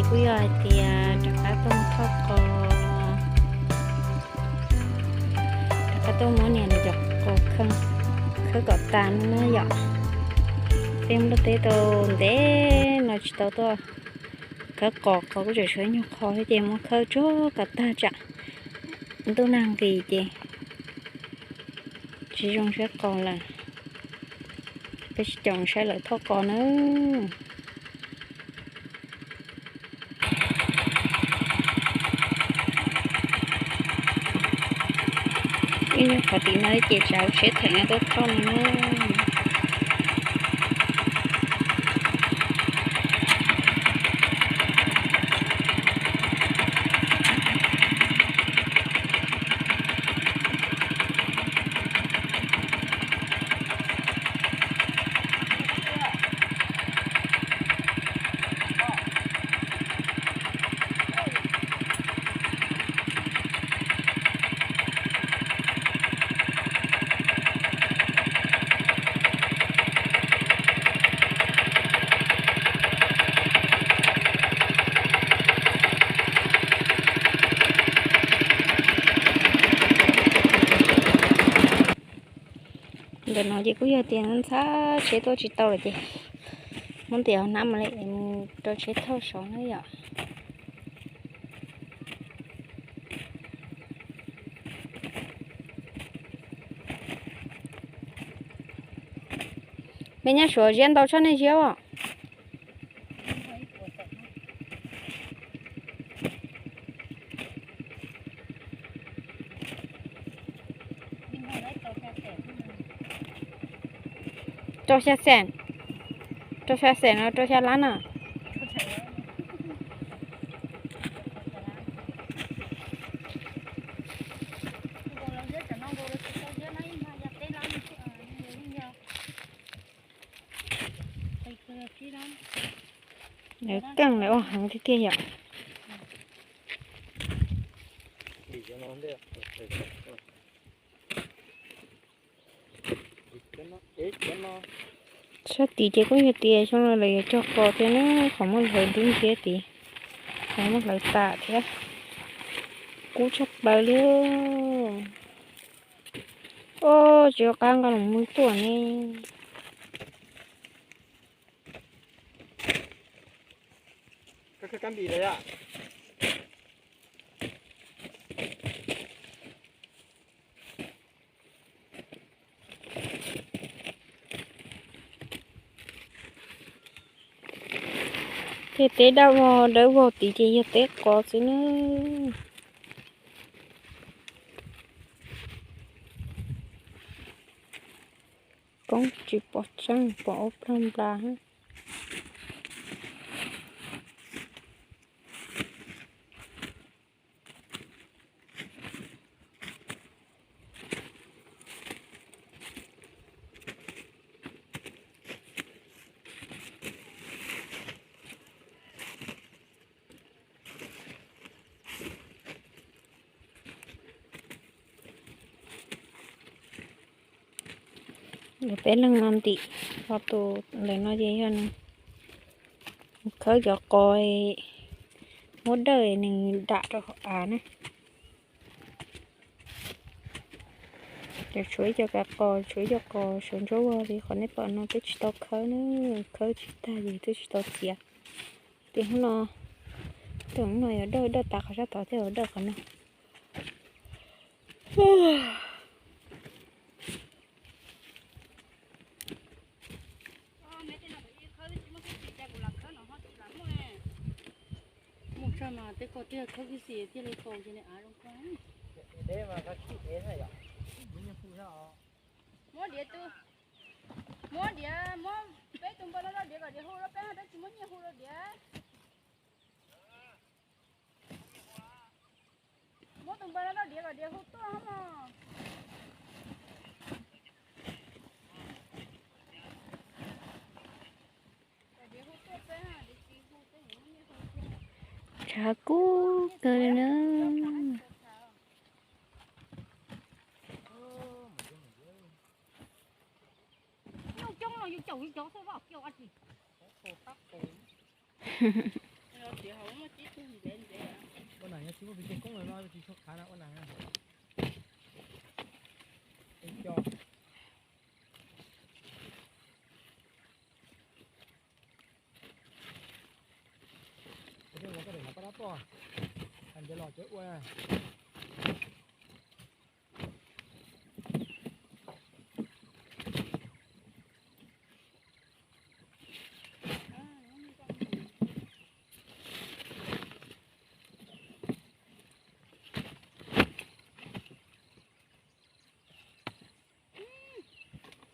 Kuj yog hais tias rov qab tuaj mus thauj qos, rov qab tuaj muab niam cov qos khawb kom tas no na yom. Peb nplooj teb tau ntev no tsis tau tuaj khawb qos, qos kuj tseem tshuav ib nyuag qho thiab ces muab khawb tsuag kom tag tsam ntuj nag nqis ces tsis zoo saib qos lawm. Peb sib caum saib lawv thauj qos nawb. Ib nyuag qhov tim no ces tsav tsheb theem no tuaj thauj no na. Ntawm no ces kuj yog tias ntxhab tsheb tuaj tsis tau lawm ces muab ntiav hauv hnab mas li es mus rau tsheb thauj saud na yom. Peb nyob Suav ziab ntau tshaj nej ziab os. Rau xya xees, rau xya xees no rau xya lab na. Lawv keej lawv ua heev tiag tiag yom. Sab tid ces kuj yog tias xyoo no lawv yuav cog qos thiab na, qhov muaj hlawv dub nciab tid, qhov muaj hlawv tas thiab. Kub tshaj plaws li. Os, tsis ua qab nqa los muag tuaj ne. Tej teb dawb vog dawb vog tid ces yog teb qos xwb na. Koob tsis pom tseeb, pom ua plog nplas. Lawv peb leeg no ntim, ho tus ntawm no ces yog nws khawb cov qos, muab dawj nws dam rau hauv av na. Ces tshuav ib co kav qos, tshuav ib co qos sawv ntsuab vog li qhov nej pom no peb tsis tau khawb na, khawb tsis tag ces twb tsis tau txiav. Tias hnub no, tias hnub no yuav dawj, dawj tas qhov sab tod thiab yuav dawj qhov no. Mus tso mas tej ko thiaj khawb tib si thiaj li kaus ces nws av zoo kawg. Muab diav tu, muab diav, muab peb tus npawg no rau diav kom diav hu rau peb, peb tsis muab nyiaj hu rau diav. Muab tus npawg no rau diav kom diav hu tuaj mog. Tshav kub kawg li na. Nyuj coob los yus caum yus cov xwb, vaj kiau dab tsi. Tsis muaj pes tsawg koob lawm no, tsis tshua qhav na, ua nas na. Pes co. Ua tej ua koj daim hlawv paj dab tuaj, hais ntawd los cov ua.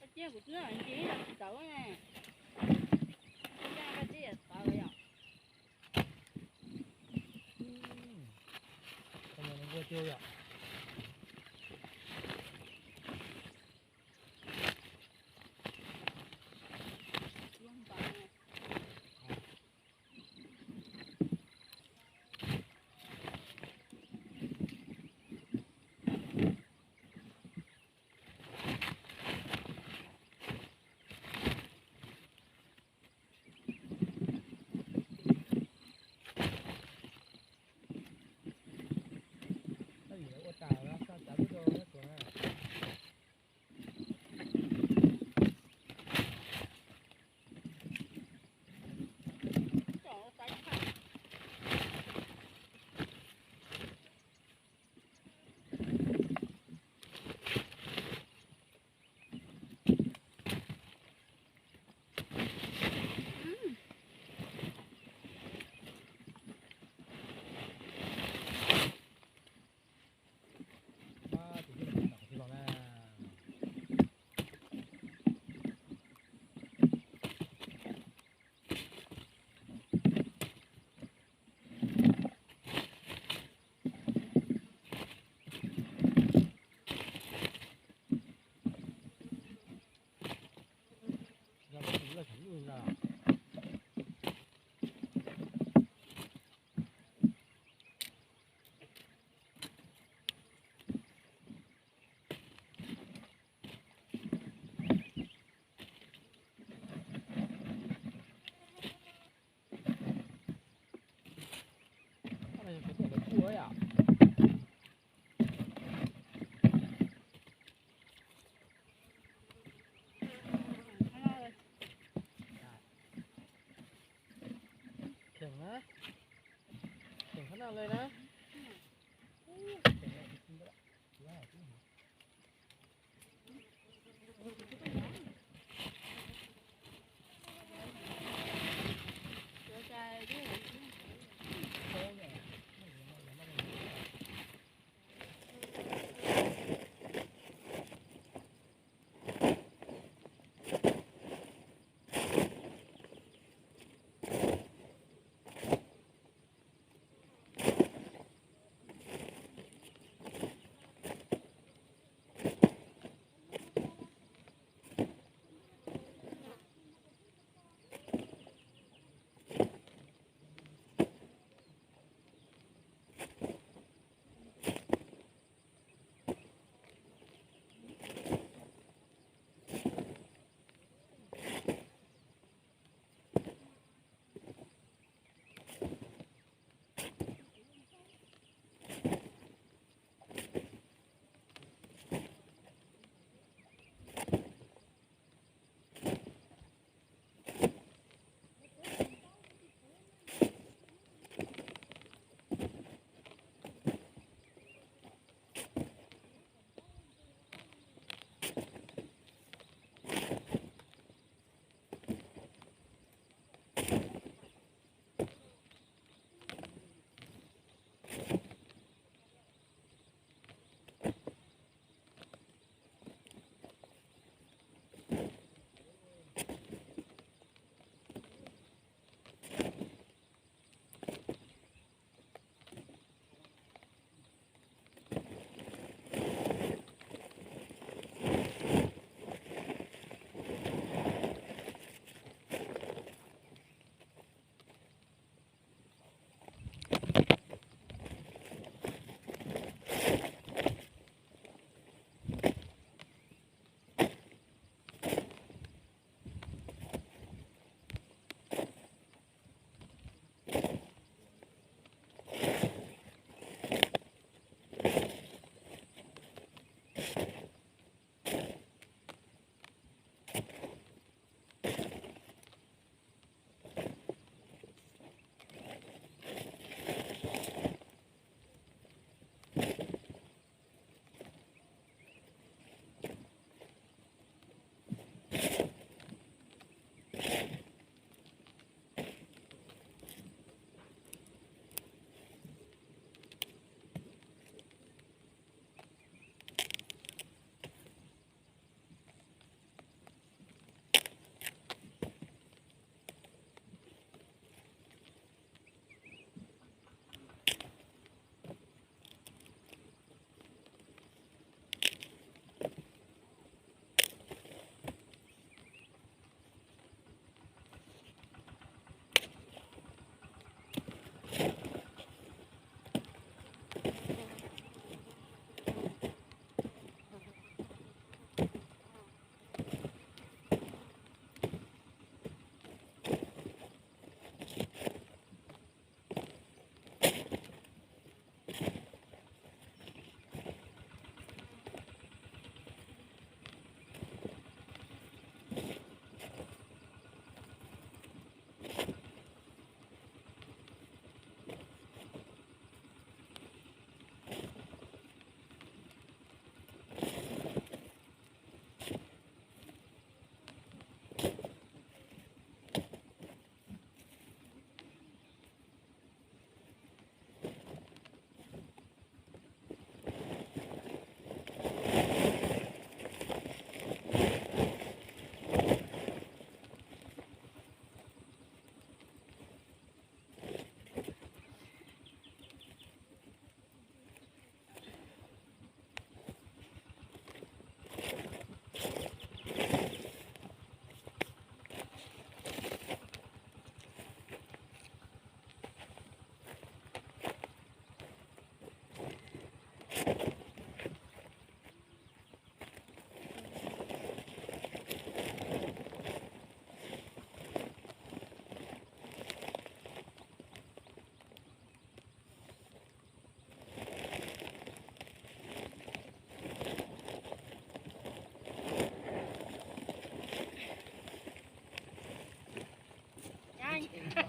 Koj cia kuv twb ntsis los tsis tawv ne. Koj cia koj twb yuav tawv yom. Koj mus nquag cuag yom. Ua tas xaj cav lub rau nyob tsuas na. Kheem na, kheem khab naj le na.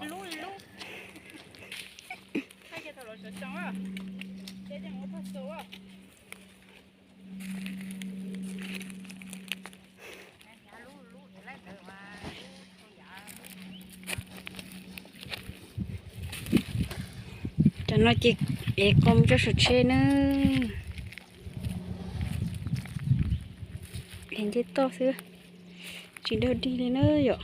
Lub lub. Thaij kiag thaum los sawv tsees, ces mus ua tag xus. Cov no ces ev qos tso saum tsheb na. Ev nce toj xwb, tsis dog dig li na yom.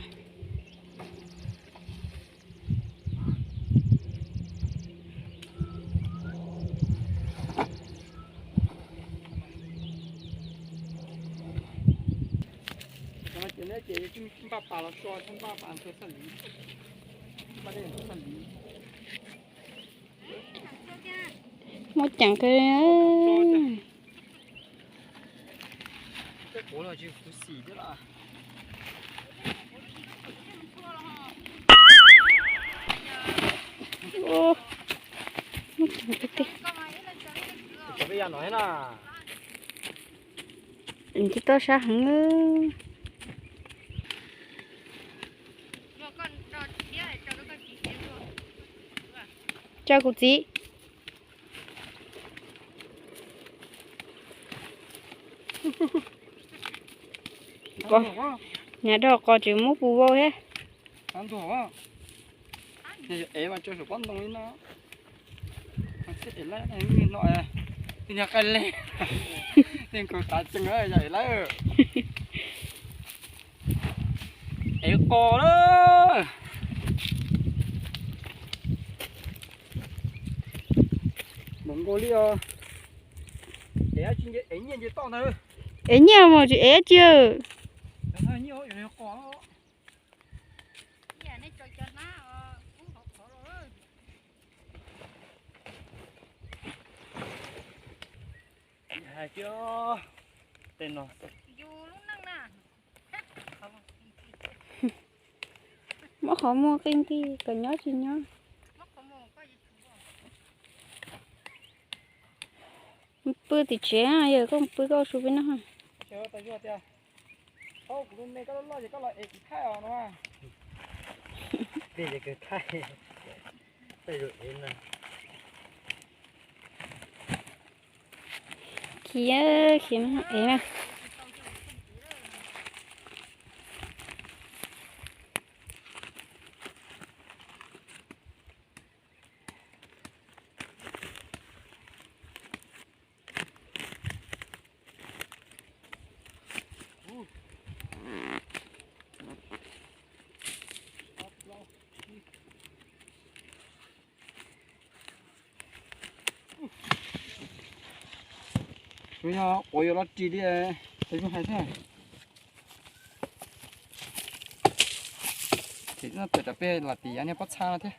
Muaj ceem kawg. Muaj ceem tiag tiag. Nce toj sab heev. Tso kuv txiv. Nyav rau qos tseem muab pus vau thiab. Ev mas tso saum pob ntoo li no. Ev lawm, no, nyuag qai leeg, neeg nkaus tav tsees yog ev lawm. Ev qos lawm. Npaum nkaus li os. Ev nyiaj nce toj ntag. Ev nyiaj mas tsis ev tsi. Hais tias tej no, muab qhov muag qij nti kom nyob tsis nyob. Pw tim tsev, yog koj pw koj su peb no. Thaij os no. Khiav, khiav ev na. Kuv yog quav yuav los ris li, tes zoo hais thiab. Ces no tawm rau peb los tim yav niag pob txha no thiab.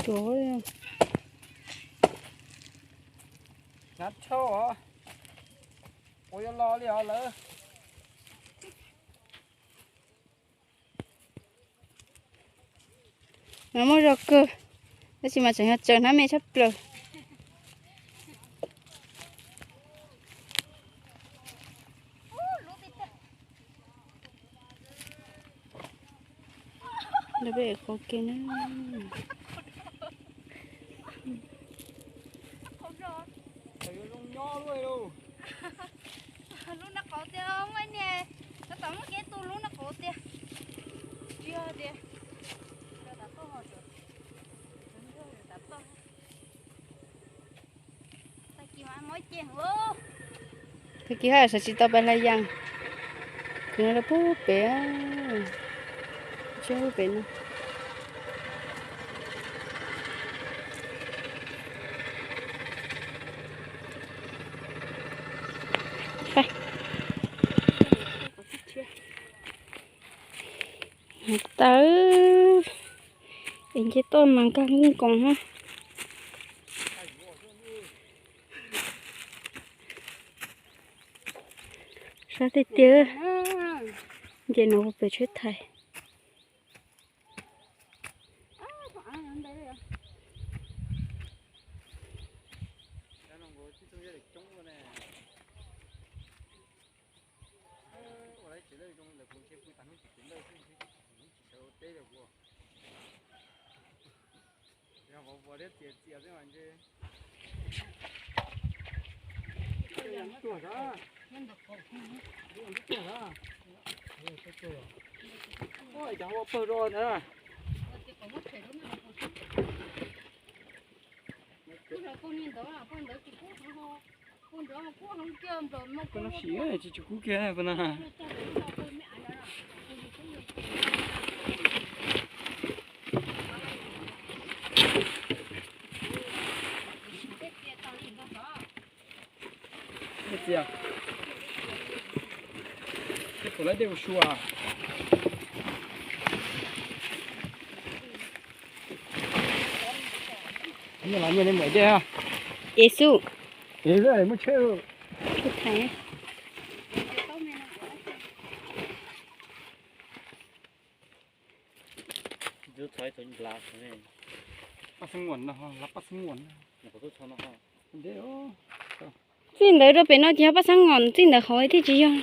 Tuav. Hnyav dhau os. Ua yuav los li os lawm. Mas muaj zog kawg, tab sis mas tseem yog tsaws hnab me tshaj plaws. Lawv peb qhov ke na. Lub nab qauv tiag, muaj ib niag tab tom muab kev tu lub nab qauv tiag. Tsis yog tias, tag kis haj sawv tsis tau pais hlais yas, kuv no rau pub pem, tseb pem no. Tawb es nce toj mas nkag nkoos na. Sab tiag tiag, nce no pem tsheb thais. Pab no sim tsis tsis kub kiag pab no. Txias, teb puas laib dej ua sua. Nyiaj los nyiaj li npaum dej. Ev xub. Ev, muab tsheb. Paj xeeb ua no, paj xeeb ua no. Txij ntawd rau pem no ces yog paj xeeb ua, txij ntawd hauv thiaj tsis yog.